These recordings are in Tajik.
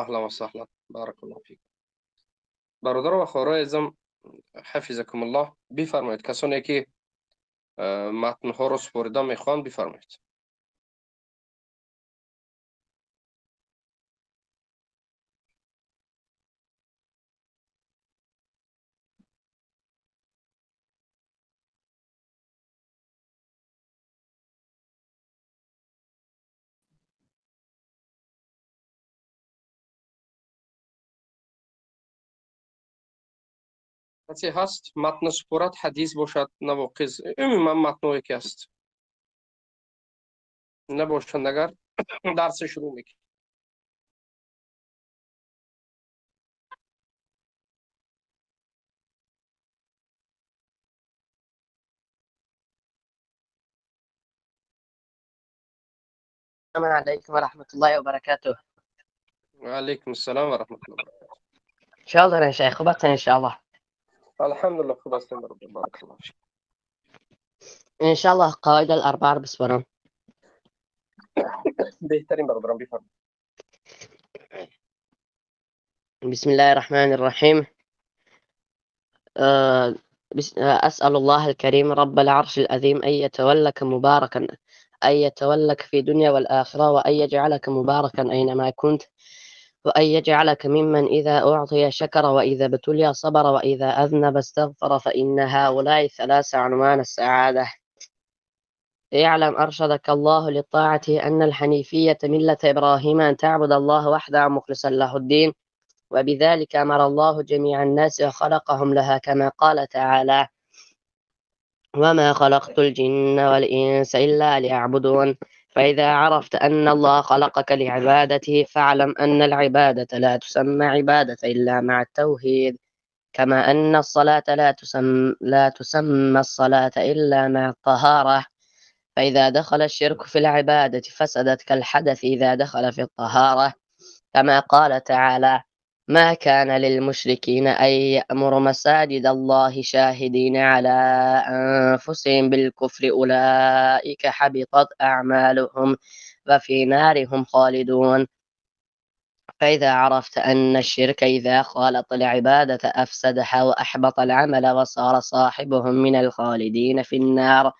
Аҳлан ва саҳлан, баракаллоҳу фик. Бародарон ва хоҳарони азизам, ҳафизакумуллоҳ, бифармоед касоне ки матнҳоро супорида мехоҳанд, бифармоед. Касе ҳаст матн супорат, ҳадис бошад, навоқиз, умуман матнҳое ки ҳаст набошанд, агар дарс шурӯъ мекунем. السلام عليكم ورحمة الله وبركاته. وعليكم السلام ورحمة الله وبركاته. إن شاء الله يا شيخ، خوب إن شاء الله. الحمد لله خوب هستم برادر، بارك الله فيك. إن شاء الله قواعد الأربعة بسپارم. بهترین برادران بفرمایید. بسم الله الرحمن الرحيم. أسأل الله الكريم رب العرش العظيم أن يتولك مباركا، أن يتولك في دنيا والآخرة، وأن يجعلك مباركا أينما كنت، وأن يجعلك ممن إذا أعطي شكر، وإذا ابتلي صبر، وإذا أذنب استغفر، فإن هؤلاء الثلاثة عنوان السعادة. اعلم أرشدك الله للطاعة أن الحنيفية ملة إبراهيم أن تعبد الله وحده مخلصا له الدين، وبذلك أمر الله جميع الناس وخلقهم لها، كما قال تعالى: وما خلقت الجن والإنس إلا ليعبدون. فإذا عرفت أن الله خلقك لعبادته، فاعلم أن العبادة لا تسمى عبادة إلا مع التوحيد، كما أن الصلاة لا تسمى الصلاة إلا مع الطهارة. فإذا دخل الشرك في العبادة فسدت كالحدث إذا دخل في الطهارة، كما قال تعالى: ما كان للمشركين أن يأمروا مساجد الله شاهدين على أنفسهم بالكفر أولئك حبطت أعمالهم وفي نارهم خالدون. فإذا عرفت أن الشرك إذا خالط العبادة أفسدها وأحبط العمل وصار صاحبهم من الخالدين في النار،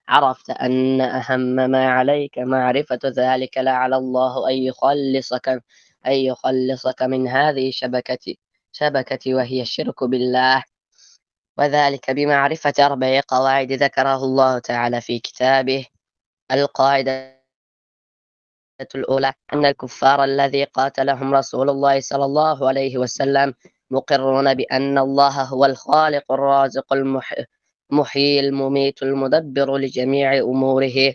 عرفت أن أهم ما عليك معرفة ذلك، لعل الله أن يخلصك من هذه شبكة وهي الشرك بالله، وذلك بمعرفة 4 قواعد ذكره الله تعالى في كتابه. القاعدة الأولى: أن الكفار الذي قاتلهم رسول الله صلى الله عليه وسلم مقرون بأن الله هو الخالق الرازق المحيي المميت المدبر لجميع أموره،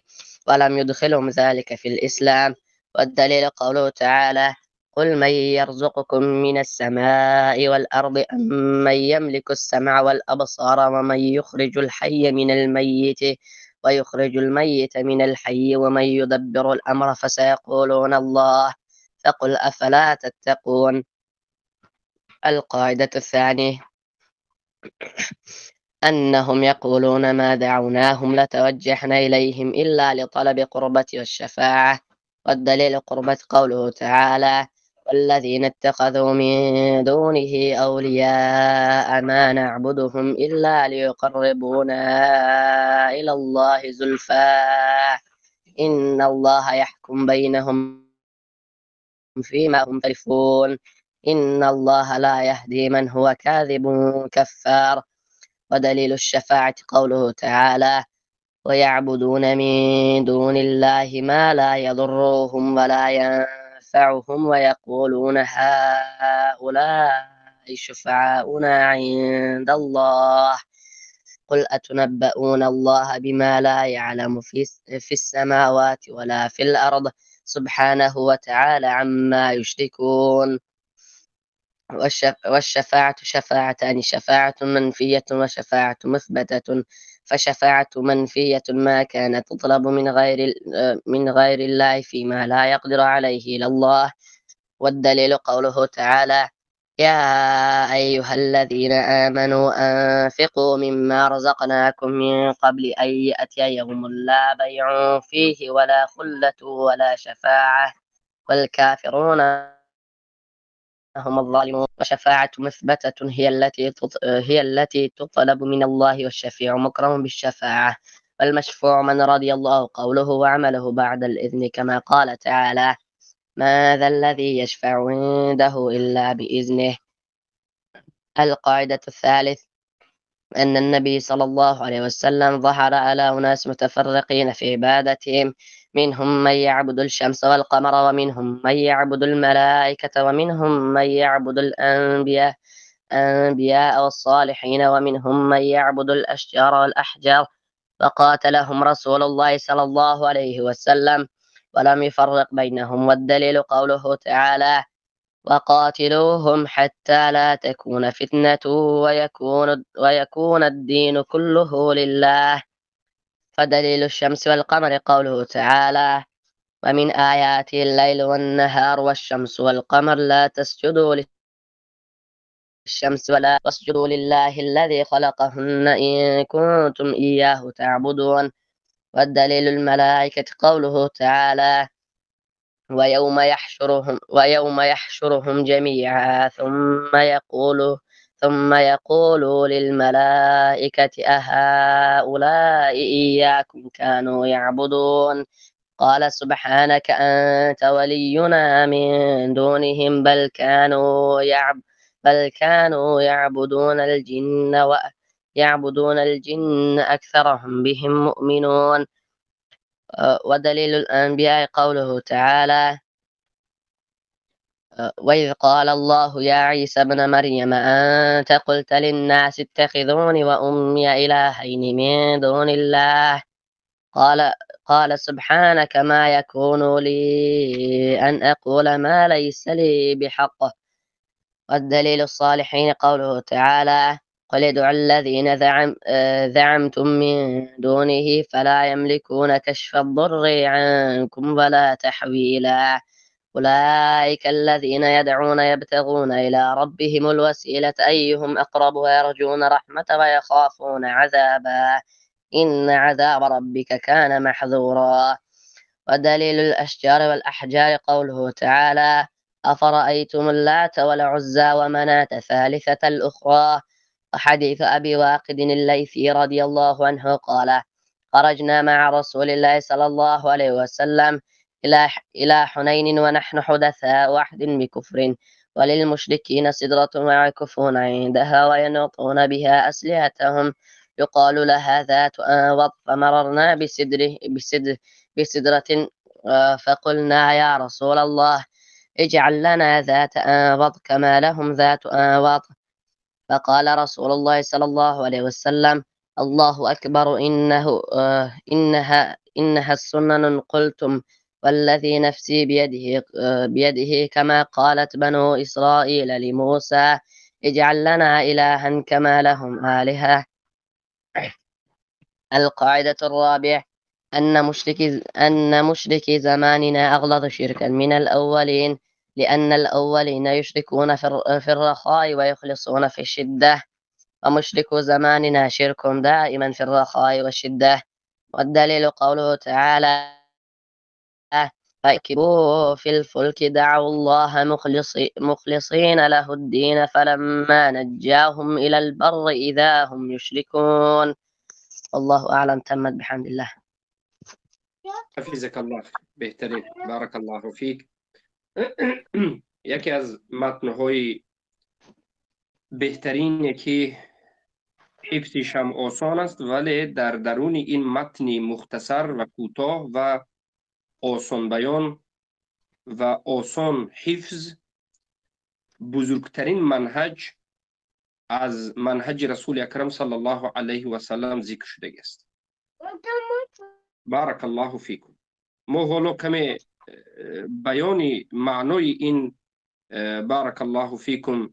ولم يدخلهم ذلك في الإسلام. والدليل قوله تعالى: قل من يرزقكم من السماء والأرض أمن يملك السمع والأبصار ومن يخرج الحي من الميت ويخرج الميت من الحي ومن يدبر الأمر فسيقولون الله، فقل أفلا تتقون. القاعدة الثانية: أنهم يقولون ما دعوناهم لتوجهنا إليهم إلا لطلب قربة والشفاعة، والدليل قربة قوله تعالى: والذين اتخذوا من دونه أولياء ما نعبدهم إلا ليقربونا إلى الله زلفى إن الله يحكم بينهم فيما هم يختلفون إن الله لا يهدي من هو كاذب كفار. ودليل الشفاعة قوله تعالى: ويعبدون من دون الله ما لا يضرهم ولا ينفعهم ويقولون هؤلاء شفعاؤنا عند الله، قل أتنبؤون الله بما لا يعلم في السماوات ولا في الأرض سبحانه وتعالى عما يشركون. والشفاعة شفاعتان، شفاعة منفية وشفاعة مثبتة. فشفاعة منفية ما كانت تطلب من غير الله فيما لا يقدر عليه إلا الله. والدليل قوله تعالى: يا أيها الذين آمنوا أنفقوا مما رزقناكم من قبل أن يأتي يوم لا بيع فيه ولا خلة ولا شفاعة والكافرون هم الظالمون. وشفاعة مثبتة هي التي تطلب من الله، والشفيع مكرم بالشفاعة، والمشفوع من رضي الله قوله وعمله بعد الإذن، كما قال تعالى: ما ذا الذي يشفع عنده إلا بإذنه. القاعدة الثالث: أن النبي صلى الله عليه وسلم ظهر على أناس متفرقين في عبادتهم، منهم من يعبد الشمس والقمر، ومنهم من يعبد الملائكة، ومنهم من يعبد الأنبياء والصالحين، ومنهم من يعبد الأشجار والأحجار. فقاتلهم رسول الله صلى الله عليه وسلم ولم يفرق بينهم. والدليل قوله تعالى: وقاتلوهم حتى لا تكون فتنة ويكون الدين كله لله. فدليل الشمس والقمر قوله تعالى: ومن آياته الليل والنهار والشمس والقمر لا تسجدوا للشمس ولا واسجدوا لله الذي خلقهن إن كنتم إياه تعبدون. والدليل الملائكة قوله تعالى: ويوم يحشرهم جميعا ثم يقول للملائكة أهؤلاء إياكم كانوا يعبدون. قال سبحانك أنت ولينا من دونهم بل كانوا يعبدون الجن أكثرهم بهم مؤمنون. ودليل الأنبياء قوله تعالى: وإذ قال الله يا عيسى ابن مريم أنت قلت للناس اتخذوني وأمي إلهين من دون الله. قال سبحانك ما يكون لي أن أقول ما ليس لي بحق. والدليل الصالحين قوله تعالى: قل ادعوا الذين زعمتم من دونه فلا يملكون كشف الضر عنكم ولا تحويلا. أولئك الذين يدعون يبتغون إلى ربهم الوسيلة أيهم أقرب ويرجون رحمته ويخافون عذابا إن عذاب ربك كان محذورا. ودليل الأشجار والأحجار قوله تعالى: أفرأيتم اللات والعزى ومناة ثالثة الأخرى. وحديث أبي واقد الليثي رضي الله عنه قال: خرجنا مع رسول الله صلى الله عليه وسلم إلى حنين ونحن حدثاء عهد بكفر، وللمشركين سدرة ويعكفون عندها وينوطون بها أسلحتهم يقال لها ذات أنوط. فمررنا بسدرة فقلنا: يا رسول الله اجعل لنا ذات أنوط كما لهم ذات أنوط. فقال رسول الله صلى الله عليه وسلم: الله أكبر، إنها السنن قلتم، والذي نفسي بيده كما قالت بنو إسرائيل لموسى اجعل لنا إلها كما لهم آلهة. القاعدة الرابعة: أن مشرك زماننا أغلظ شركا من الأولين، لأن الأولين يشركون في الرخاء ويخلصون في الشدة، ومشرك زماننا شرك دائما في الرخاء والشدة. والدليل قوله تعالى: فركبوا في الفلك دعوا الله مخلصين له الدين فلما نجاهم إلى البر إذا هم يشركون. والله أعلم. تمت بحمد الله. حفظك الله. بهترین، بارک الله فیک. یکی از متن‌های بهترین که حفظش هم آسان است، ولی در درون این متن مختصر و کوتاه و آسان بیان و آسان حفظ، بزرگترین منهج از منهج رسول اکرم صلی الله علیه و سلم ذکر شده است. بارک الله فیکم. ما حالا کمی بیان معنای این بارک الله فیکم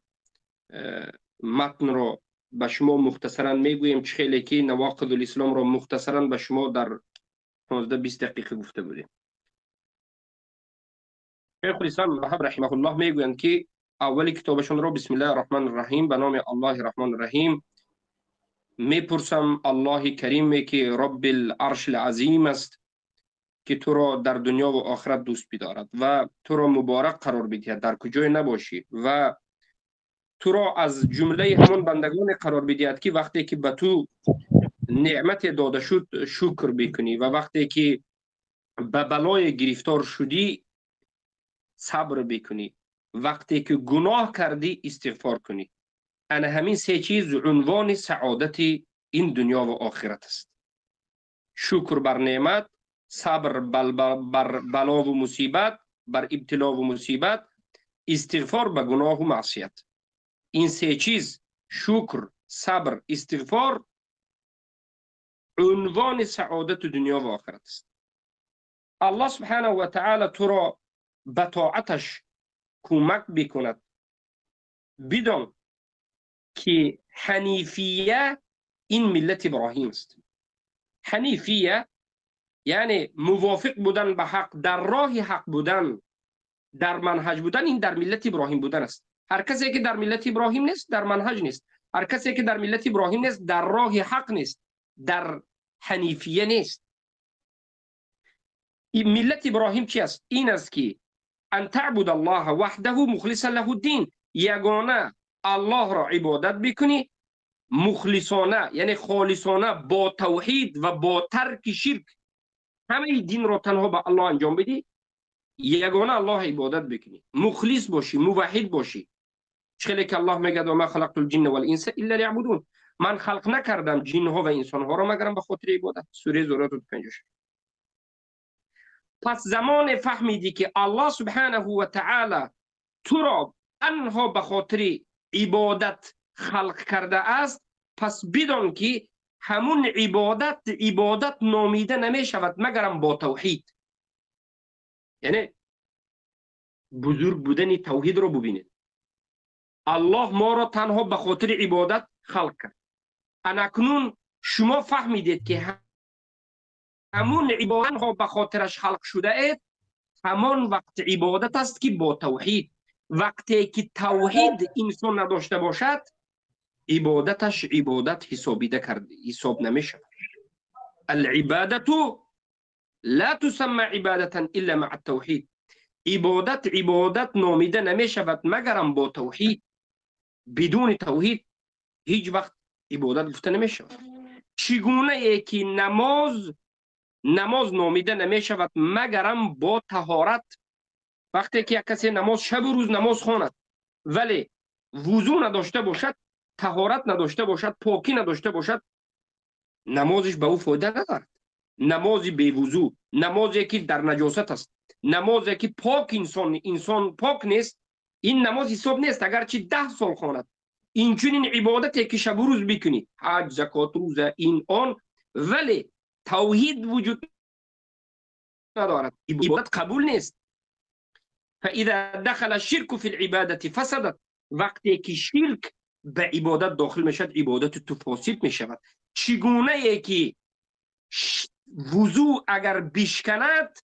متن رو به شما مختصرا میگوییم، چه خیلی که نواقض الاسلام رو مختصرا به شما در 15-20 دقیقه گفته بودیم. شیخ الاسلام وهب رحمه الله میگویند که اول کتابشون رو بسم الله الرحمن الرحیم، به نام الله الرحمن الرحیم میپرسم الله کریم که رب العرش العظیم است، که تو را در دنیا و آخرت دوست بدارد و تو را مبارک قرار بدهد در کجای نباشی و تو را از جمله همان بندگان قرار بدهد که وقتی که به تو نعمت داده شد شکر بکنی و وقتی که به بلای گرفتار شدی صبر بکنی، وقتی که گناه کردی استغفار کنی. انا همین سه چیز عنوان سعادت این دنیا و آخرت است: شکر بر نعمت، صبر بر بلا و مصیبت، بر ابتلا و مصیبت، استغفار به گناه و معصیت. این سه چیز، شکر، صبر، استغفار، عنوان سعادت دنیا و آخرت است. الله سبحانه و تعالی تو را به طاعتش کمک بکند. بدان که حنیفیه این ملت ابراهیم است. حنیفیه یعنی موافق بودن به حق، در راه حق بودن، در منهج بودن، این در ملت ابراهیم بودن است. هر کسی که در ملت ابراهیم نیست در منهج نیست، هر کسی که در ملت ابراهیم نیست در راه حق نیست، در حنیفیه نیست. این ملت ابراهیم چی است؟ این است که ان تعبد الله وحده مخلصا له الدین، یگانه الله را عبادت بکنی مخلصانه، یعنی خالصانه، با توحید و با ترک شرک. همه دین را تنها به الله انجام بدی، یگانه الله عبادت بکنی، مخلص باشی، موحد باشی. چخیلی که الله میگه و ما خلقت الجن والانس الا لیعبدون، من خلق نکردم جن ها و انسان ها را مگرم به خاطر عبادت. سوره زوریات 56. پس زمان فهمیدی که الله سبحانه و تعالی تو را تنها به خاطر عبادت خلق کرده است، پس بدان که همون عبادت عبادت نامیده نمی شود مگرم با توحید. یعنی بزرگ بودن توحید رو ببینید. الله ما را تنها به خاطر عبادت خلق کرد. اکنون شما فهمیدید که همون عبادت ها به خاطرش خلق شده اید، همان وقت عبادت است که با توحید. وقتی که توحید انسان نداشته باشد عبادتش عبادت حسابیده کرد حساب نمیشه. العبادت لا تسمى عبادتا الا مع التوحید. عبادت عبادت نامیده نمیشود مگرم با توحید. بدون توحید هیچ وقت عبادت گفته نمیشود. چگونه ای که نماز نماز نامیده نمیشود مگرم با طهارت. وقتی که یک کسی نماز شب و روز نماز خواند ولی وضو نداشته باشد، طهارت نداشته باشد، پاکی نداشته باشد، نمازش به او فایده ندارد. نماز بی وضو، نمازی که در نجاست است، نمازی که پاک انسان پاک نیست، این نماز حساب نیست اگرچه 10 سال خواند. این چنین عبادتی که شب و روز بکنی، حج، زکات، روزه، این آن، ولی توحید وجود ندارد، عبادت قبول نیست. فاذا دخل الشرك في العبادة فسدت. وقتی که شرک به عبادت داخل میشد عبادت تو فاسد میشود. چگونه ای که وضو اگر بشکند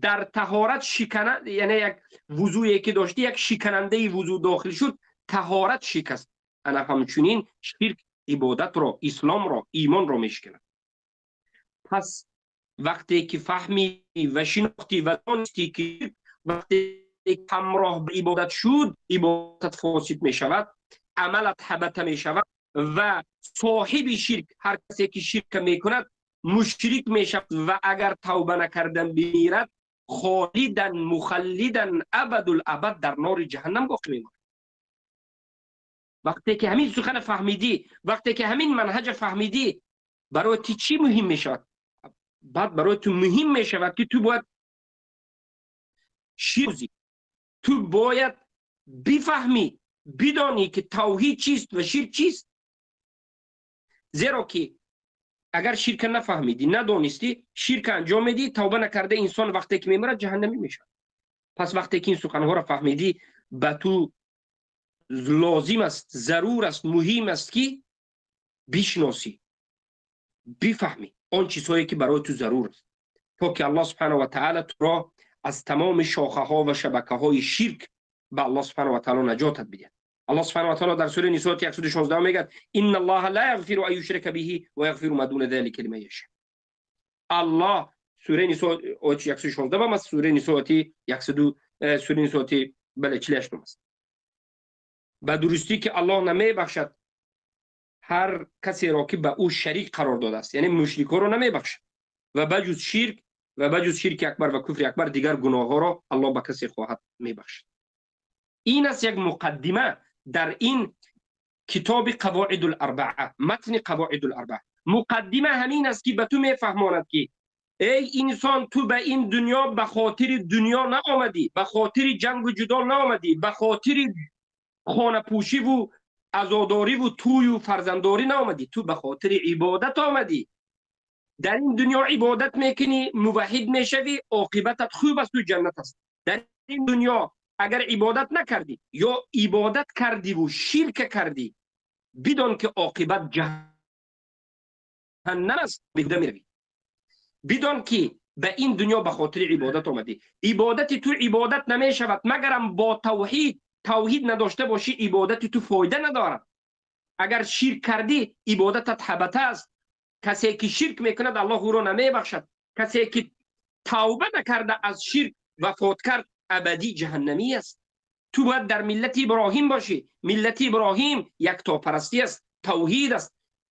در طهارت شکند، یعنی یک وضویی که داشتی یک شکننده وضو داخل شد، طهارت شکست. انا همچنین شرک عبادت را، اسلام را، ایمان را میشکند. پس وقتی که فهمی و شناختی و دانستی که وقتی همراه به عبادت شد عبادت فاسد می شود، عملت حبط می شود و صاحب شرک، هر کسی که شرک می کند مشرک می شود و اگر توبه نکردن بمیرد خالدا مخلدا ابد الابد در نار جهنم باقی می ماند. وقتی که همین سخن فهمیدی، وقتی که همین منهج فهمیدی، برای تو چی مهم می شود؟ بعد برای تو مهم می شود که تو باید شیرزی، تو باید بفهمی، بدانی که توحید چیست و شرک چیست. زیرا که اگر شرک نفهمیدی، ندانستی، شرک انجام میدی، توبه نکرده انسان وقتی که میمیرد جهنمی میشود. پس وقتی که این سخنها را فهمیدی، به تو لازم است، ضرور است، مهم است که بشناسی، بفهمی آن چیزهایی که برای تو ضرور است، تا که الله سبحانه و تعالی تو را از تمام شاخه ها و شبکه های شرک به الله سبحانه و تعالی نجاتت بدهد. الله سبحانه و تعالی در سوره نساء 116 میگه ان الله لا یغفر ان یشرک به و یغفر ما دون ذلك لمن یشاء. الله сураи Нисо ояти 116 аст, сураи Нисо ояти 100, сураи Нисо ояти бале 48 аст. Ба дурустӣ ки Аллоҳ намебахшад ҳар касеро ки ба ӯ шарик қарор додааст, яъне мушрикҳоро намебахшад ва ба ҷуз ширк ва ба ҷуз ширки акбар ва куфри акбар дигар гуноҳҳоро Аллоҳ ба касе хоҳад мебахшад. Ин аст як муқаддима дар ин китоби Қавоиду Арбаа, матни Қавоиду Арбаа. Муқаддима ҳамин аст ки ба ту мефаҳмонад ки эй инсон, ту ба ин дунё ба хотири дунё наомадӣ, ба хотири ҷангу ҷудол наомадӣ, ба хотири хонапӯшиву азодориву тӯю фарзанддорӣ наомадӣ, ту ба хотири ибодат омадӣ. Дар ин дунё ибодат мекунӣ, муваҳҳид мешавӣ, оқибатат хуб аст, ту ҷаннат аст. Дар ин дунё агар ибодат накардӣ ё ибодат кардиву ширка кардӣ, бидон ки оқибат ҷаҳаннам аст, беҳуда меравӣ. Бидон ки ба ин дунё ба хотири ибодат омадӣ. Ибодати ту ибодат намешавад магарам бо тавҳид. Тавҳид надошта бошӣ, ибодати ту фоида надорад. Агар ширк кардӣ, ибодатат ҳабата аст. Касе ки ширк мекунад, Аллоҳ ӯро намебахшад. Касе ки тавба накарда аз ширк вафот кард, абадӣ ҷаҳаннамӣ аст. Ту бояд дар миллати Иброҳим бошӣ. Миллати Иброҳим яктопарастӣ аст, тавҳид аст,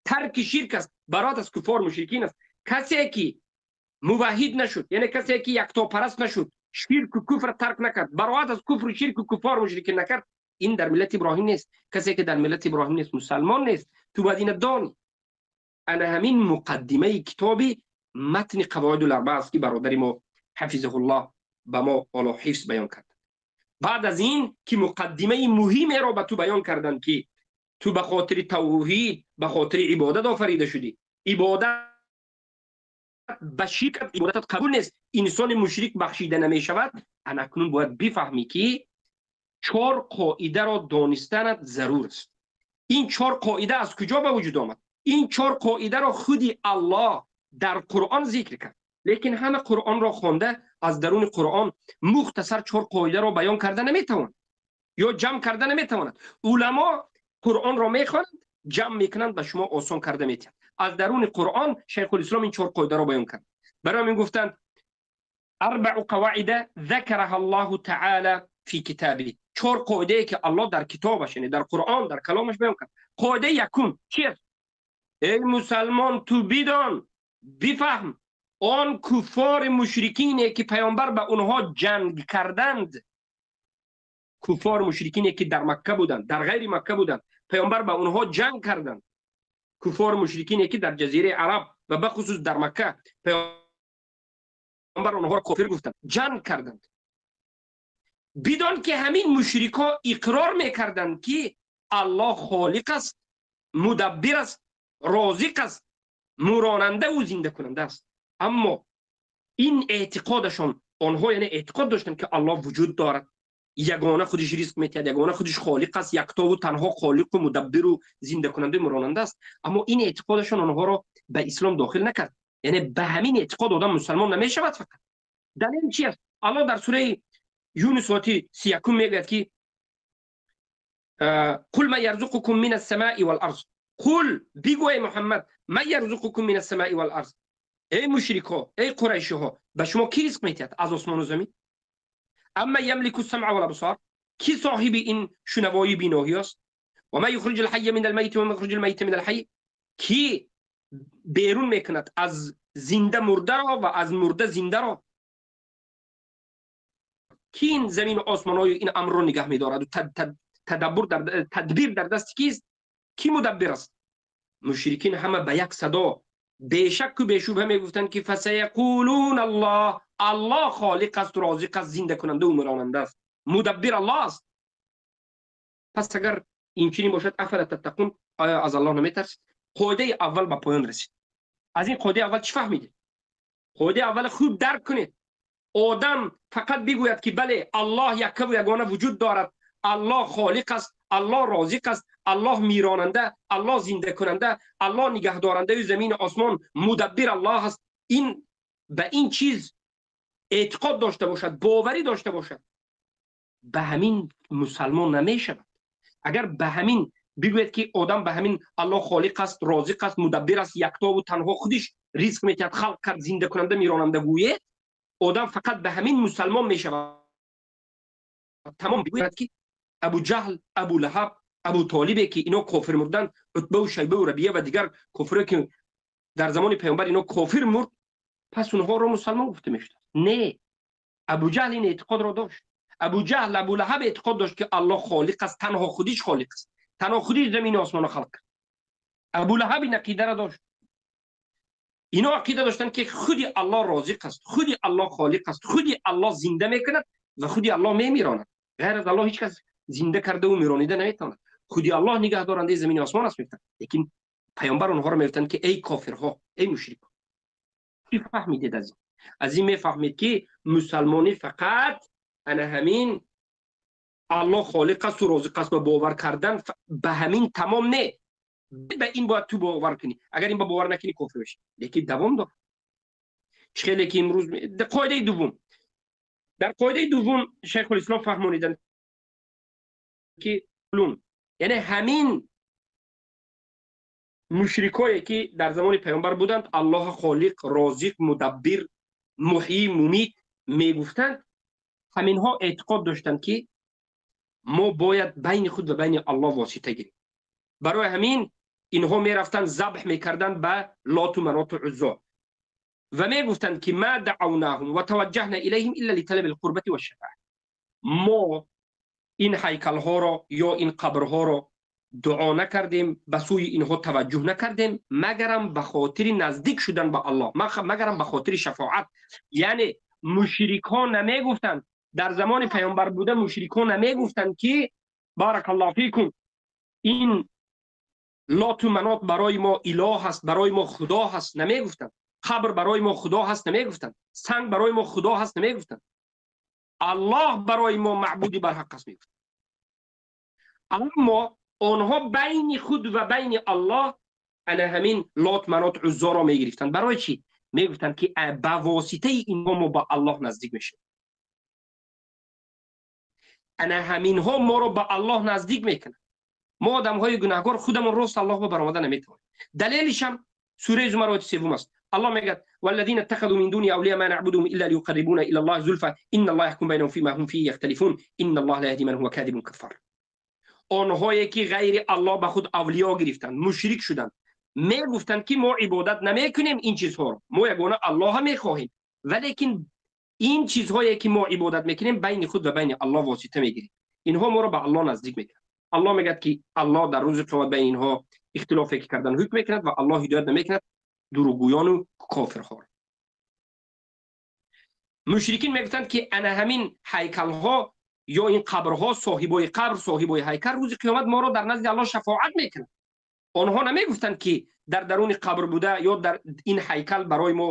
тарки ширк аст, бароат аз куфор мушрикин аст. Касе ки муваҳҳид нашуд, яъне касе ки яктопараст нашуд, ширку куфр тарк накард, бароат аз куфру ширку куфор мушрикин накард, ин дар миллати Иброҳим нест. Касе ки дар миллати Иброҳим нест, мусалмон нест. Ту бояд ина донӣ. Ана ҳамин муқаддимаи китоби матни Қавоиду Арбаа аст ки бародари мо ҳафизаҳуллоҳ ба мо ҳоло ҳифз баён кард. Баъд аз ин ки муқаддимаи муҳимеро ба ту баён карданд ки ту ба хотири тавҳид, ба хотири ибодат офарида шудӣ, ибодат ба ширк ибодатат қабул нест, инсони мушрик бахшида намешавад. Анакнун бояд бифаҳмӣ ки чор қоидаро донистанат зарур аст. Ин чор қоида аз куҷо ба вуҷуд омад? Ин чор қоидаро худи Аллоҳ дар Қуръон зикр кард, лекин ҳама Қуръонро хонда аз даруни Қуръон мухтасар чор қоидаро баён карда наметавонад ё ҷамъ карда наметавонад. Уламо Қуръонро мехонанд, ҷамъ мекунанд, ба шумо осон карда метиҳанд. Аз даруни Қуръон Шайхулислом ин чор қоидаро баён кард. Барои ҳамин гуфтанд: арбау қаваида закараҳа Аллоҳу таъала фи китоби. Чор қоидае ки Аллоҳ дар китобаш, яъне дар Қуръон, дар каломаш баён кард. Қоидаи якум чист? Эй мусалмон, ту бидон, бифаҳм, он куффори мушрикине ки паёмбар ба онҳо ҷанг карданд, куффор мушрикине ки дар Макка буданд, дар ғайри Макка буданд, паёмбар ба онҳо ҷанг карданд, куффор мушрикине ки дар ҷазираи Араб ва бахусус дар Макка паёмбар онҳоро кофир гуфтанд, ҷанг карданд. Бидон ки ҳамин мушрикҳо иқрор мекарданд ки Аллоҳ холиқ аст, мудаббир аст, розиқ аст, муронандаву зиндакунанда аст. Аммо ин эътиқодашон, онҳо яъне эътиқод доштанд ки Аллоҳ вуҷуд дорад, ягона худиш ризқ метиҳад, ягона худиш холиқ аст, яктову танҳо холиқу мудаббиру зиндакунандаи муронанда аст. Аммо ин эътиқодашон онҳоро ба ислом дохил накард. Яъне ба ҳамин эътиқод одам мусалмон намешавад фақат. Далел чи аст? Аллоҳ дар сураи Юнус ояти 31 мегӯяд ки қул ман ярзуқукум мин ассамаи вал арз. Қул, бигӯ эй Муҳаммад, ман ярзуқукум мин ассамаи вал арз. Эй мушрикҳо, эй қурайшиҳо, ба шумо ки ризқ метиҳад аз осмону замин? Амма ямлику самъа вал абсор, ки соҳиби ин шунавоии биноҳӣ аст? Ва ман юхриҷу лҳайя мин алмайти ва ман юхриҷу лмайта мин алҳайй, ки берун мекунад аз зинда мурдаро ва аз мурда зиндаро? Ки ин замину осмонҳою ин амрро нигаҳ медорад? Тадаббур тадбир дар дасти кист? Ки мудаббир аст? Мушрикин ҳама ба як садо бешакку бешубҳа мегуфтанд ки фасаяқулун Аллоҳ, Аллоҳ холиқ аст, розиқ аст, зиндакунандаву муронанда аст, мудаббир Аллоҳ аст. Пас агар инчунин бошад, афала таттақун, оё аз Аллоҳ наметарсид? Қоидаи аввал ба поён расид. Аз ин қоидаи аввал чӣ фаҳмидед? Қоидаи аввал хуб дарк кунед. Одам фақат бигӯяд ки бале, Аллоҳ яккаву ягона вуҷуд дорад, Аллоҳ холиқ аст, Аллоҳ розиқ аст, Аллоҳ миронанда, Аллоҳ зиндакунанда, Аллоҳ нигаҳдорандаи замину осмон, мудаббир Аллоҳ аст. Ин ба ин чиз эътиқод дошта бошад, боварӣ дошта бошад, ба ҳамин мусалмон намешавад. Агар ба ҳамин бигӯяд ки одам ба ҳамин Аллоҳ холиқ аст, розиқ аст, мудаббир аст, яктову танҳо худиш ризқ метиҳад, халқ кард, зинда кунанда, миронанда гӯед, одам фақат ба ҳамин мусалмон мешавад. Тамом бигӯяд ки Абу Ҷаҳл, Абу Лаҳаб, Абу Толибе ки ино кофир мурданд, Утба ва Шайба ва Рабия ва дигар кофире ки дар замони паёмбар ино кофир мурд, пас онҳоро мусалмон гуфта мешуд. Не, Абу Ҷаҳл ин эътиқодро дошт. Абу Ҷаҳл, Абу Лаҳаб эътиқод дошт ки Аллоҳ холиқ аст, танҳо худиш холиқ аст, танҳо худиш замини осмонро халқ кард. Абу Лаҳаб ин ақидаро дошт. Ино ақида доштанд ки худи Аллоҳ розиқ аст, худи Аллоҳ холиқ аст, худи Аллоҳ зинда мекунад ва худи Аллоҳ мемиронад. Ғайр аз Аллоҳ ҳеҷ кас зинда карда ва миронида наметавонад. Худи Аллоҳ нигаҳдорандаи замини осмон аст, мегуфтанд. Лекин паёмбар онҳоро мегуфтанд ки эй кофирҳо, эй мушрикҳо, чӣ фаҳмидед аз ин? Аз ин мефаҳмед ки мусалмонӣ фақат ана ҳамин Аллоҳ холиқ аст ва розиқ аст ва бовар кардан ба ҳамин тамом не. Ба ин бояд ту бовар кунӣ. Агар ин ба бовар накунӣ кофир мешавӣ. Лекин давом дор. Чӣ хеле ки имрӯз қоидаи дуввум. Дар қоидаи дуввум Шайхулислом фаҳмониданд ки яъне ҳамин мушрикое ки дар замони паёмбар буданд, Аллоҳ холиқ, розиқ, мудаббир, муҳйӣ, мумит мегуфтанд, ҳаминҳо эътиқод доштанд ки мо бояд байни худ ва байни Аллоҳ восита гирем. Барои ҳамин инҳо мерафтанд, забҳ мекарданд ба Лоту Маноту Уззо ва мегуфтанд ки ма даъавнаҳум ва таваҷҷаҳна илайҳим илла литалаби лқурбати вашшафаа. Мо ин ҳайкалҳоро ё ин қабрҳоро дуо накардем, ба сӯи инҳо таваҷҷӯҳ накардем, магарам ба хотири наздик шудан ба Аллоҳ, магарам ба хотири шафоат. Яъне мушрикҳо намегуфтанд, дар замони паёмбар буда мушрикҳо намегуфтанд ки баракаллоҳу фикум, ин Лоту Манот барои мо илоҳ аст, барои мо худо ҳаст, намегуфтанд. Қабр барои мо худо ҳаст, намегуфтанд. Санг барои мо худо ҳаст, намегуфтанд. Аллоҳ барои мо маъбуди барҳақ аст, мегуфтанд. Аммо онҳо байни худ ва байни Аллоҳ ана ҳамин Лот, Манот, Уззоро мегирифтанд. Барои чӣ? Мегуфтанд ки ба воситаи инҳо мо ба Аллоҳ наздик мешавем. Ана ҳаминҳо моро ба Аллоҳ наздик мекунанд. Мо одамҳои гунаҳкор худамон рост Аллоҳ ба баромада наметавонем. Далелишам сураи Зумар ояти севум аст. Аллоҳ мегӯяд: валлазина иттахазу мин дуни авлия ма наъбудуҳум илла лиюқаррибуна ила Аллоҳи зулфа инна Аллоҳа яҳкуму байнаҳум фима ҳум фиҳи яхталифун инна Аллоҳа ла яҳди ман ҳува кадибун каффар. Онҳое ки ғайри Аллоҳ ба худ авлиё гирифтанд, мушрик шуданд, мегуфтанд ки мо ибодат намекунем ин чизҳоро, мо ягона Аллоҳа мехоҳем, валекин ин чизҳое ки мо ибодат мекунем байни худ ва байни Аллоҳ восита мегирем. Инҳо моро ба Аллоҳ наздик мекунанд. Аллоҳ мегӯяд ки Аллоҳ дар рӯзи қиёмат байни инҳо ихтилофе ки кардан ҳукм мекунад ва Аллоҳ ҳидоят намекунад дурӯғгӯёну кофирҳоро. Мушрикин мегуфтанд ки ана ҳамин ҳайкалҳо ё ин қабрҳо, соҳибои қабр, соҳибои ҳайкал рӯзи қиёмат моро дар назди Аллоҳ шафоат мекунанд. Онҳо намегуфтанд ки дар даруни қабр буда ё дар ин ҳайкал барои мо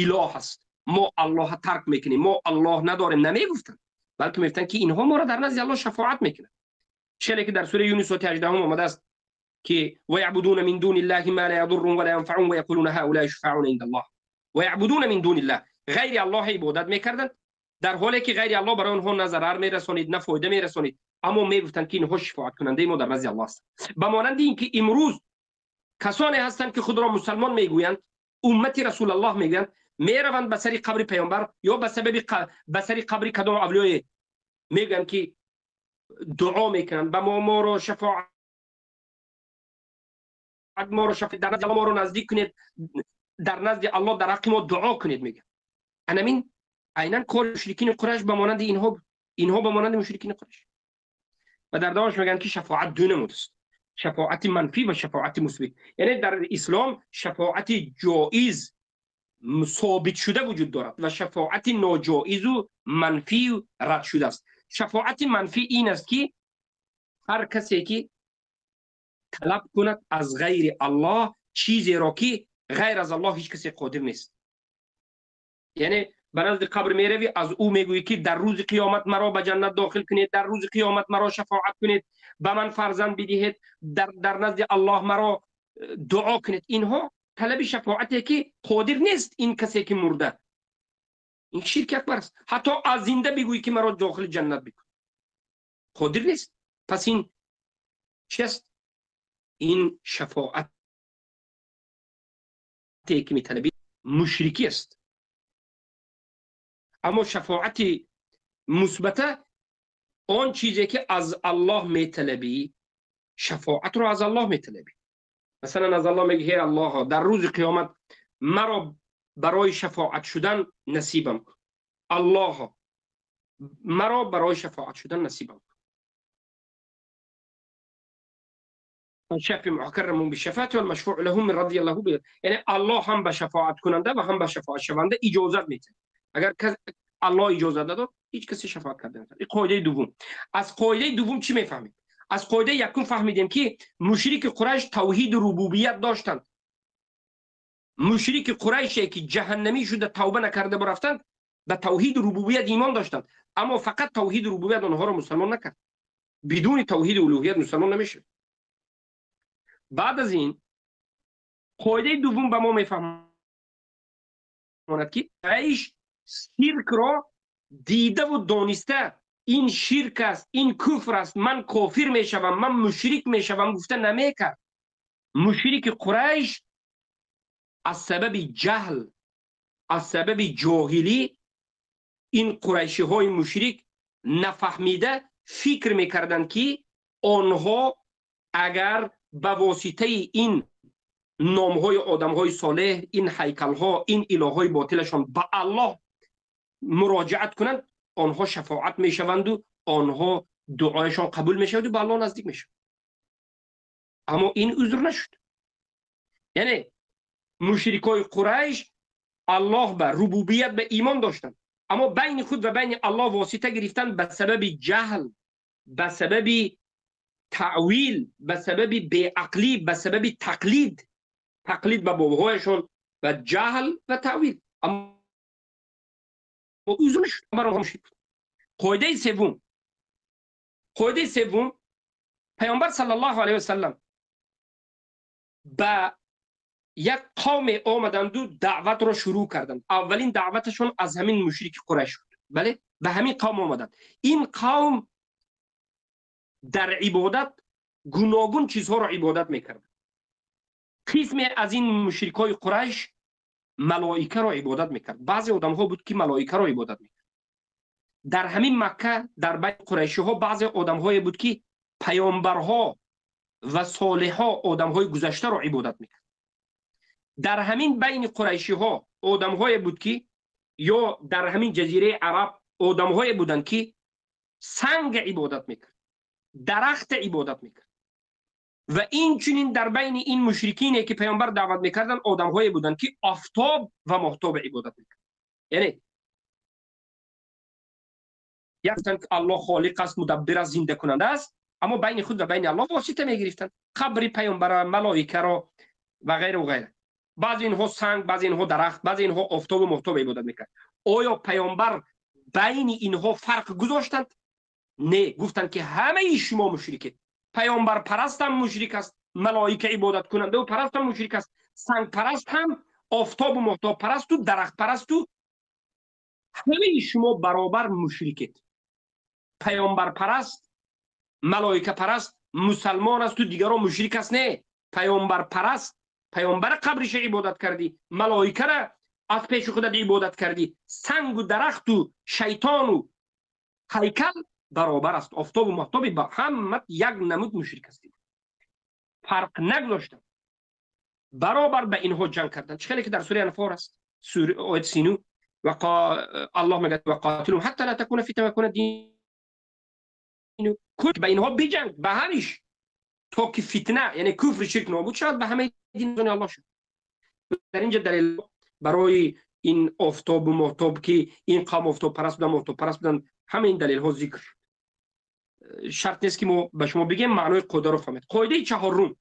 илоҳ аст, мо Аллоҳа тарк мекунем, мо Аллоҳ надорем, намегуфтанд, балки мегуфтанд ки инҳо моро дар назди Аллоҳ шафоат мекунанд. Челе ки дар сураи Юнус ояти 18 омадааст ки ويعبدون من دون الله ما لا يضرهم ولا ينفعهم ويقولون هؤلاء شفعاؤنا عند الله. ويعبدون من دون الله، غیر الله عبادت میکردند در حالی که غیر الله برای آنها نه ضرر میرسانید نه فایده میرسانید، اما میگفتند که اینها شفاعت کننده ما در نزد الله است. به مانند اینکه امروز کسانی هستند که خود را مسلمان میگویند، امت رسول الله میگویند، میروند به سر قبر پیامبر یا به سبب به سر قبر کدام اولیای میگویند که دعا میکنند به ما را شفاعت، ما رو شفاعت در نزد الله ما رو نزدیک کنید، در نزد الله در حق ما دعا کنید، میگن. انمین عینا کار مشرکین قریش به مانند اینها، اینها به مانند مشرکین قریش. و در دوامش میگن که شفاعت دو نمود است، شفاعت منفی و شفاعت مثبت. یعنی در اسلام شفاعت جایز ثابت شده وجود دارد و شفاعت ناجایز و منفی رد شده است. شفاعت منفی این است که هر کسی که طلب کند از غیر الله چیزی را که غیر از الله هیچ کسی قادر نیست. یعنی به نزد قبر میروی، از او میگویی که در روز قیامت مرا به جنت داخل کنید، در روز قیامت مرا شفاعت کنید، به من فرزند بدهید، در نزد الله مرا دعا کنید. اینها طلب شفاعتی که قادر نیست این کسی که مرده. این شرک اکبر است. حتی از زنده بگویی که مرا داخل جنت بکن، قادر نیست. پس این چیست؟ این شفاعت ки металабӣ мушрикӣ аст. Аммо шафоати мусбата он чизе ки аз Аллоҳ металабӣ, шафоатро аз Аллоҳ металабӣ. Масалан, аз Аллоҳ мегӯӣ: ҳей Аллоҳ, дар рӯзи қиёмат маро барои шафоат шудан насибам кун. Аллоҳ, маро барои шафоат шудан насибам кун. شافع مكرم بالشفاعة والمشفوع له من رضي الله به. یعنی الله هم به شفاعت کننده و هم به شفاعت شونده اجازه میده. اگر الله اجازه نداد، هیچ کسی شفاعت کرده نمیتونه. این قاعده دوم. از قاعده دوم چی میفهمیم؟ از قاعده یکم فهمیدیم که مشرک قریش توحید ربوبیت داشتند. مشرک قریش که جهنمی شده توبه نکرده برفتند، به توحید ربوبیت ایمان داشتند، اما فقط توحید ربوبیت آنها را مسلمان نکرد. بدون توحید الوهیت مسلمان نمیشه. بعد از این قاعده دوم به ما میفهماند که قریش شرک را دیده و دانسته، این شرک است، این کفر است، من کافر میشوم، من مشرک میشوم گفته نمیکرد. مشرک قریش از سبب جهل، از سبب جاهلی، این قریشی های مشرک نفهمیده فکر میکردند که آنها اگر به واسطه این نامهای آدمهای صالح، این هیکلها، این الههای باطلشان به الله مراجعت کنند، آنها شفاعت میشوند و آنها دعایشان قبول میشود و به الله نزدیک میشوند. اما این عذر نشد. یعنی مشرکای قریش الله به ربوبیت به ایمان داشتند، اما بین خود و بین الله واسطه گرفتن به سبب جهل، به سبب تعویل، به سبب بیعقلی، به سبب تقلید، تقلید به باباهایشون و جهل و تعویل. اما عذر نشد. قاعده سوم، قاعده سوم، پیامبر صلی الله علیه و سلم به یک قوم آمدند و دعوت را شروع کردند. اولین دعوتشون از همین مشرک قریش بود. بله، به همین قوم آمدند. این قوم در عبادت گوناگون چیزها را عبادت میکردند. قسمی از این مشرکای قریش ملائکه را عبادت میکرد. بعضی آدم ها بود که ملائکه را عبادت میکرد. در همین مکه در بین قریشی ها بعضی آدم های بود که پیامبرها و صالحها، آدم های گذشته را عبادت میکرد. در همین بین قریشی ها آدم های بود که یا در همین جزیره عرب آدم های بودند که سنگ عبادت میکرد، درخت عبادت میکرد. و این چنین در بین این مشرکین که پیامبر دعوت میکردن آدم های بودند که آفتاب و ماهتاب عبادت میکرد. یعنی یکتن که الله خالق است، مدبر است، زنده کننده است، اما بین خود و بین الله واسطه میگرفتند، قبر پیامبر، ملائکه را و غیره و غیره. بعضی اینها سنگ، بعضی اینها درخت، بعضی اینها آفتاب و ماهتاب عبادت میکرد. آیا پیامبر بین اینها فرق گذاشتند؟ نه، گفتند که همه شما مشرکید. پیامبر پرست هم مشرک است، ملائکه عبادت کننده و پرست هم مشرک است، سنگ پرست هم، آفتاب و ماهتاب پرست و درخت پرست و همه شما برابر مشرکید. پیامبر پرست، ملائکه پرست مسلمان است و دیگران مشرک است. نه، پیامبر پرست، پیامبر قبرش عبادت کردی، ملائکه را از پیش خودت عبادت کردی، سنگ و درخت و شیطان و هیکل برابر است، آفتاب و ماهتاب با همه یک نمود مشرک هستید. فرق نگذاشتن، برابر به اینها جنگ کردن. چه که در سوره انفال است، سوره آیت 39، الله میگه وقاتلوا حتی لا تكون فتنه و یکون الدین کل. به اینها بجنگ به همیش تا که فتنه یعنی کفر شرک نابود شود، به همه دین الله شد. در اینجا دلیل برای این آفتاب و ماهتاب که این قوم آفتاب پرست بودن، ماهتاب پرست بودن، همه این دلیل ها ذکر شد. شرط نیست که ما به شما بگیم معنای قاعده رو فهمید. قاعده چهارم،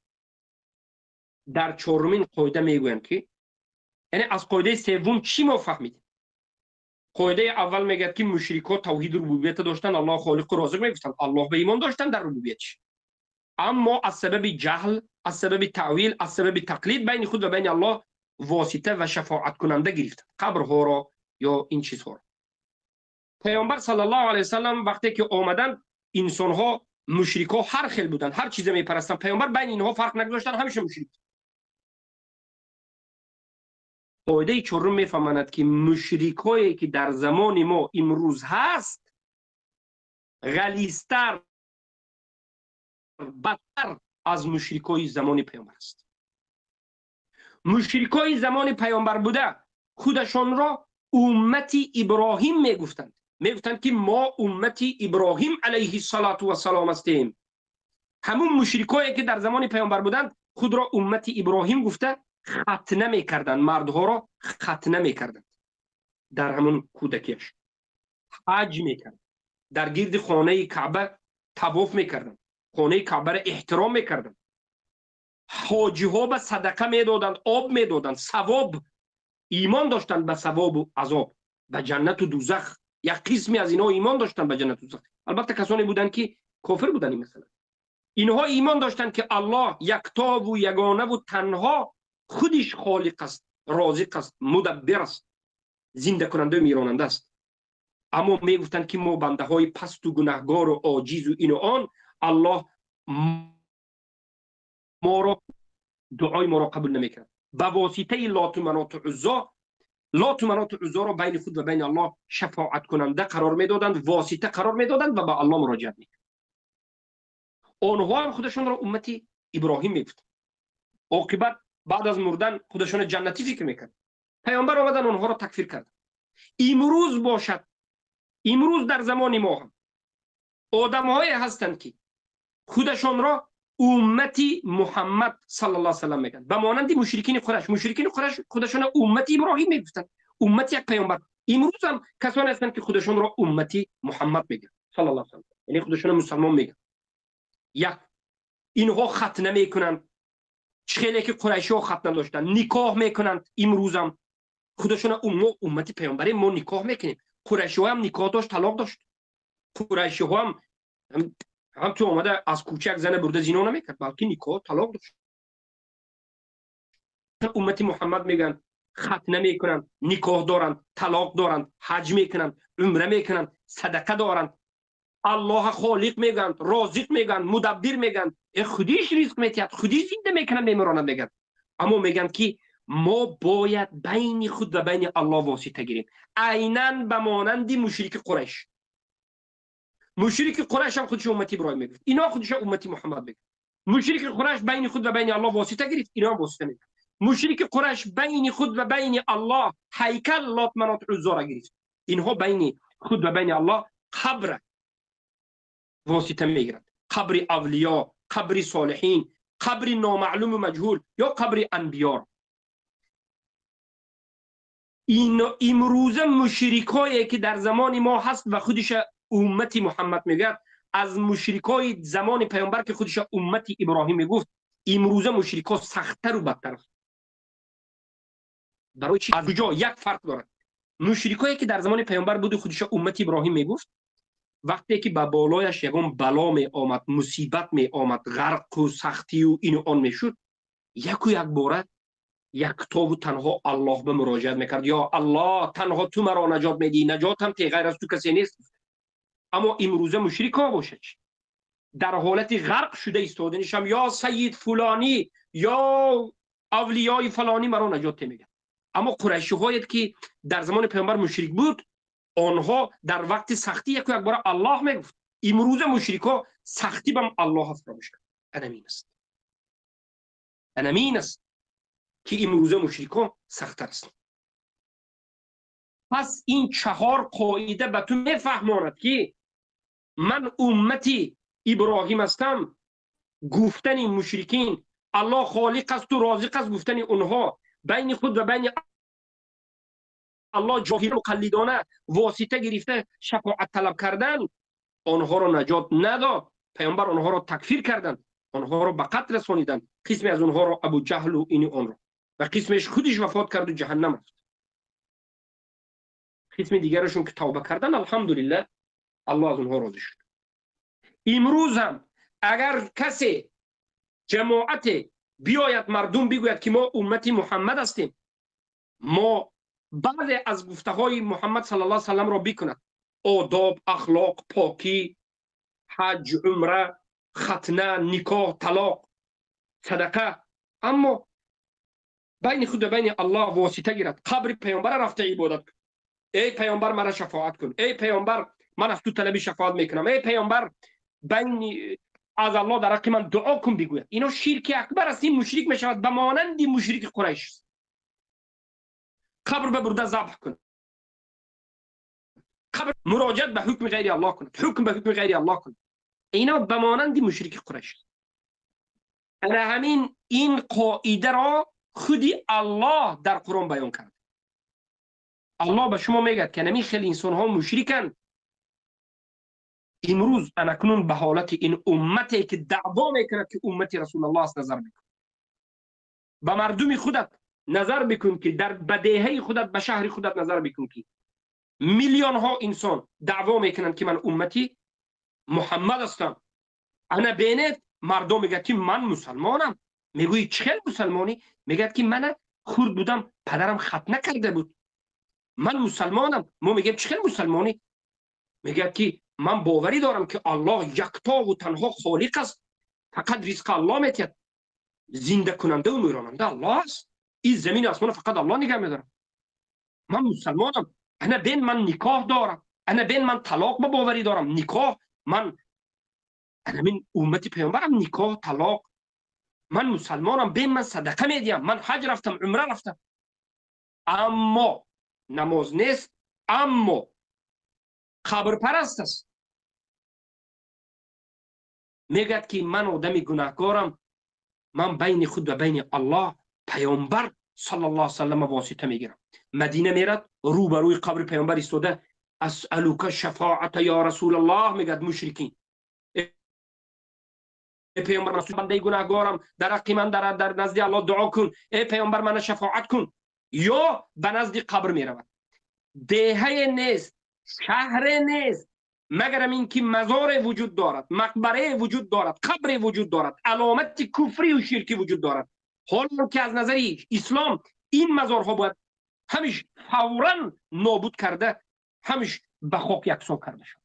در چهارمین قاعده میگویم که یعنی از قاعده سوم چی ما فهمیدیم؟ قاعده اول میگه که مشرکا توحید ربوبیت داشتن، الله خالق و رازق میگفتن، الله به ایمان داشتن در ربوبیتش، اما از سبب جهل، از سبب تعویل، از سبب تقلید بین خود و بین الله واسطه و شفاعت کننده گرفتن، قبرها را یا این چیزها را. پیامبر صلی الله علیه و سلم وقتی که آمدن، انسان ها مشرک ها هر خیل بودن، هر چیز میپرستن، پیامبر بین اینها فرق نگذاشتن، همیشه مشرک. Қоидаи чорум мефаҳмонад, ки мушрикое ки дар замони мо имрӯз ҳаст, ғализтар, бадтар аз мушрикои замони паёмбар аст. Мушрикои замони паёмбар буда худашонро уммати Иброҳим мегуфтанд. Мегуфтанд, ки мо уммати Иброҳим алайҳиссалоту вассалом ҳастем. Ҳамун мушрикое ки дар замони паёмбар буданд, худро уммати Иброҳим гуфта хатна мекарданд, мардҳоро хатна мекарданд дар ҳамун кӯдакиаш, ҳаҷ мекарданд, дар гирди хонаи Каъба тавоф мекарданд, хонаи Каъбаро эҳтиром мекарданд, ҳоҷиҳо ба садақа медоданд, об медоданд, савоб, имон доштанд ба савобу азоб, ба ҷаннату дузах. Як қисме аз инҳо имон доштанд ба ҷаннату дузах. Албатта, касоне буданд, ки кофир буданд. Масалан, инҳо имон доштанд, ки Аллоҳ яктову ягонаву танҳо худиш холиқ аст, розиқ аст, мудаббир аст, зиндакунандаю миронанда аст. Аммо мегуфтанд, ки мо бандаҳои пасту гунаҳгору оҷизу ину он, Аллоҳ моро, дуои моро қабул намекард. Ба воситаи Лоту Маноту Уззо, Лоту Маноту Уззоро байни худ ва байни Аллоҳ шафоаткунанда қарор медоданд, восита қарор медоданд ва ба Аллоҳ муроҷиат мекарданд. Онҳо ҳам худашонро уммати Иброҳим мегуфтанд. Оқибат, баъд аз мурдан худашонро ҷаннатӣ фикр мекард. Паёмбар омадан, онҳоро такфир карданд. Имрӯз бошад, имрӯз дар замони мо ҳам одамҳое ҳастанд, ки худашонро уммати Муҳаммад саллаллоҳу салам мегӯянд, ба монанди мушрикини Қураш. Мушрикини Қураш худашонро уммати Иброҳим мегуфтанд, уммати як паёмбар. Имрӯз ҳам касоне ҳастанд, ки худашонро уммати Муҳаммад мегӯянд саллаллоҳу салам, яъне худашонро мусалмон мегӯянд. Як инҳо хатна мекунанд, чӣ хеле ки қурайшиҳо хатна доштанд, никоҳ мекунанд. Имрӯзам худашона мо уммати паёмбарем, мо никоҳ мекунем. Қурайшиҳо ҳам никоҳ дошт, талоқ дошт. Қурайшиҳо ҳам ту омада аз кӯча як зана бурда зино намекард, балки никоҳ, талоқ дошт. Уммати Муҳаммад мегӯянд, хатна мекунанд, никоҳ доранд, талоқ доранд, ҳаҷ мекунанд, умра мекунанд, садақа доранд, Аллоҳ холиқ мегӯянд, розиқ мегӯянд, мудаббир мегӯянд, худиш ризқ метиҳад, худиш зинда мекунад, мемиронад мегӯянд. Аммо мегӯянд, ки мо бояд байни худ ва байни Аллоҳ восита гирем, айнан ба монанди мушрики Қурайш. Мушрики Қурайш ҳам худшо уммати Иброҳим мегуфт, ино худшо уммати Муҳаммад мегуфт. Мушрики Қурайш байни худ ва байни Аллоҳ восита гирифт, ино ҳам восита мегирад. Мушрики Қурайш байни худ ва байни Аллоҳ ҳайкал, Лот, Манот, Уззора гирифт. Инҳо байни худ ва байни Аллоҳ қабра восита мегиранд, қабри авлиё, қабри солиҳин, қабри номаълуму маҷҳул ё қабри анбиёр. Имрӯза мушрикое ки дар замони мо ҳаст ва худиша уммати Муҳаммад мегӯяд, аз мушрикои замони паёмбар, ки худиша уммати Иброҳим мегуфт, имрӯза мушрикҳо сахттару бадтар аст. Барои чи? Аз куҷо як фарқ дорад? Мушрикое ки дар замони паёмбар буду худиша уммати Иброҳим мегуфт, вақте ки ба болояш ягон бало меомад, мусибат меомад, ғарқу сахтию ину он мешуд, яку якбора яктову танҳо Аллоҳ ба муроҷиат мекард: «Ё Аллоҳ, танҳо ту маро наҷот медиҳӣ, наҷотам те, ғайр аз ту касе нест». Аммо имрӯза мушрикҳо бошад, дар ҳолати ғарқ шуда истоданишам: «Ё сайид фулонӣ, ё авлиёи фалонӣ, маро наҷот те», мегӯяд. Аммо қурайшиҳоед ки дар замони паёмбар мушрик буд, онҳо дар вақти сахтӣ яку якбора Аллоҳ мегуфт. Имрӯза мушрикҳо сахтӣ бам Аллоҳ фаромӯш кард. Анамин аст, анамин аст, ки имрӯза мушрикҳо сахттар аст. Пас ин чаҳор қоида ба ту мефаҳмонад, ки ман уммати Иброҳим ҳастам гуфтани мушрикин, Аллоҳ холиқ асту розиқ аст гуфтани онҳо, байни худ ва байни Аллоҳ ҷоҳил муқаллидона восита гирифта шафоат талаб кардан онҳоро наҷот надод. Паёмбар онҳоро такфир карданд, онҳоро ба қатл расониданд, қисме аз онҳоро, Абу Ҷаҳлу ини онро, ва қисмеш худиш вафот карду ҷаҳаннам рафт. Қисми дигарашон ки тавба карданд, алҳамдулиллаҳ, Аллоҳ аз онҳо розӣ шуд. Имрӯзам агар касе, ҷамоате биёяд, мардум бигӯяд, ки мо уммати Муҳаммад ҳастем, мо баъзе аз гуфтаҳои Муҳаммад саллаллоҳу салламро бикунад, одоб, ахлоқ, покӣ, ҳаҷ, умра, хатна, никоҳ, талоқ, садақа, аммо بین خود و بین الله واسطه گیرد، قبر پیامبر رفته عبادت کن، ای پیامبر مرا شفاعت کن، ای پیامبر من از تو طلب شفاعت میکنم، ای پیامبر بین از الله در حق من دعا کن بگوید، اینا شرک اکبر است. این مشرک میشود به مانند مشرک قریش. قبر ببرده ذبح کن، قبر مراجعت به حکم غیر الله کن، حکم به حکم غیر الله کن، اینا به مانند مشرک قریش. انا همین این قاعده را خودی الله در قرآن بیان کرد. الله به شما میگه که نمی خیلی انسان ها مشرکن. امروز اکنون به حالت این امتی که دعوا میکند که امت رسول الله است نظر بکن، به مردم خودت نظر بکن که در بدیهه خودت، به شهر خودت نظر بکن که میلیون ها انسان دعوا میکنند که من امتی محمد هستم. انا بینید مردم میگه که من مسلمانم. میگویی چه مسلمانی؟ میگه که من خرد بودم، پدرم ختنه کرده بود، من مسلمانم. ما میگیم چه مسلمانی؟ میگه که من باوری دارم که الله یکتا و تنها خالق است، فقط رزق الله میتید، زنده کننده و میراننده الله است، این زمین آسمان فقط الله نگه میداره، من مسلمانم. انا بین من نکاح دارم، انا بین من طلاق به باوری دارم، نکاح من، انا من امتی پیامبرم، نکاح طلاق، من مسلمانم، بین من صدقه میدیم، من حج رفتم، عمره رفتم، اما نماز نیست، اما قبر پرست است. میگد که من آدم گناهکارم، من بین خود و بین الله پیامبر صلی الله علیه وسلم واسطه میگیرم. مدینه میرد، رو به روی قبر پیامبر ایستاده، اسألک شفاعت یا رسول الله، میگد مشرکین، ای پیامبر من بنده گناهکارم، در حق من در نزد الله دعا کن، ای پیامبر من شفاعت کن. یا به نزد قبر میرود. دهه نیست، شهر نیست، مگر این که مزار وجود دارد، مقبره وجود دارد، قبر وجود دارد، علامت کفری و شرکی وجود دارد. حالا که از نظر اسلام این مزارها باید همیش فوراً نابود کرده، همیش به خاک یکسان کرده شد.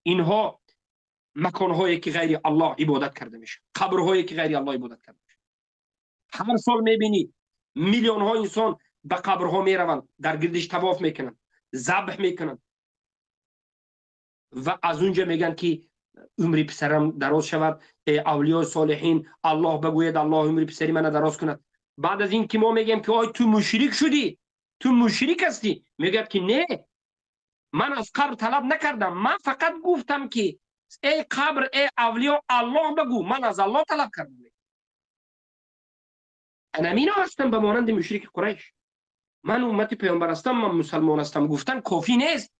اینها مکانهایی که غیر الله عبادت کرده میشه، قبرهایی که غیر الله عبادت کرده میشه. هر سال میبینی میلیون ها انسان به قبرها میروند، در گردش طواف میکنند، ذبح میکنند و از اونجا میگن که عمری پسرم دراز شود، ای اولیاء صالحین الله بگوید الله عمری پسری من دراز کند. بعد از این که ما میگیم که آی تو مشرک شدی، تو مشرک هستی، میگه که نه، من از قبر طلب نکردم، من فقط گفتم که ای قبر، ای اولیا الله بگو، من از الله طلب کردم. انا مینا هستم به مانند مشرک قریش، من امت پیامبر هستم، من مسلمان هستم گفتن کافی نیست.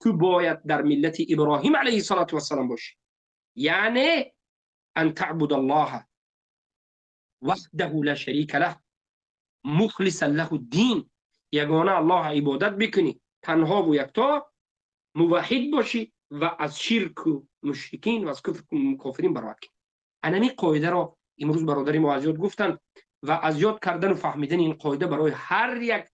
تو باید در ملت ابراهیم علیه السلام باشی، یعنی ان تعبد الله وحده لا شریک له مخلصا له الدین، یگانه الله عبادت بکنی، تنها و یکتا موحد باشی و از شرک و مشرکین و از کفر کافرین برائت کنی. انمی قاعده را امروز برادر ما از یاد گفتند و از یاد کردن و فهمیدن این قاعده برای هر یک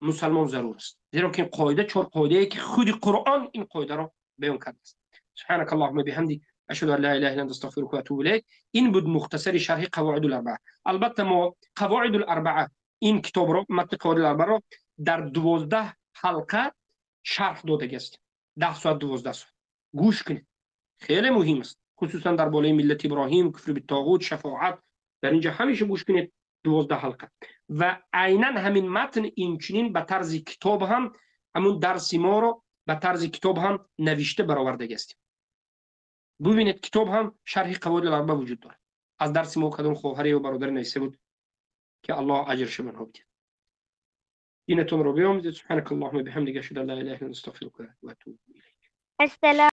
مسلمان ضرور است، زیرا که این قاعده چهار قاعده ای که خود قرآن این قاعده را بیان کرده است. سبحانك اللهم بحمدک اشهد ان لا اله الا انت استغفرك و اتوب الیک. این بود مختصر شرح قواعد الاربعه. البته ما قواعد الاربعه این کتاب را، متن قواعد الاربعه را در 12 حلقه شرح داده است، 10 ساعت 12 ساعت گوش کنید، خیلی مهم است، خصوصا در بالای ملت ابراهیم، کفر بالطاغوت، شفاعت، در اینجا همیشه گوش کنید 12 حلقه. و عینا همین متن اینچنین به طرز کتاب هم، همون درس ما رو به طرز کتاب هم نوشته برآورده است. ببینید کتاب هم شرح قواعد الاربعه وجود داره. از درس ما کدوم خواهری و برادر نوشته بود که الله اجرش به آنها بده. دینتون رو بیاموزید. سبحانك اللهم وبحمدك اشهد ان لا اله الا انت استغفرك واتوب اليك. السلام.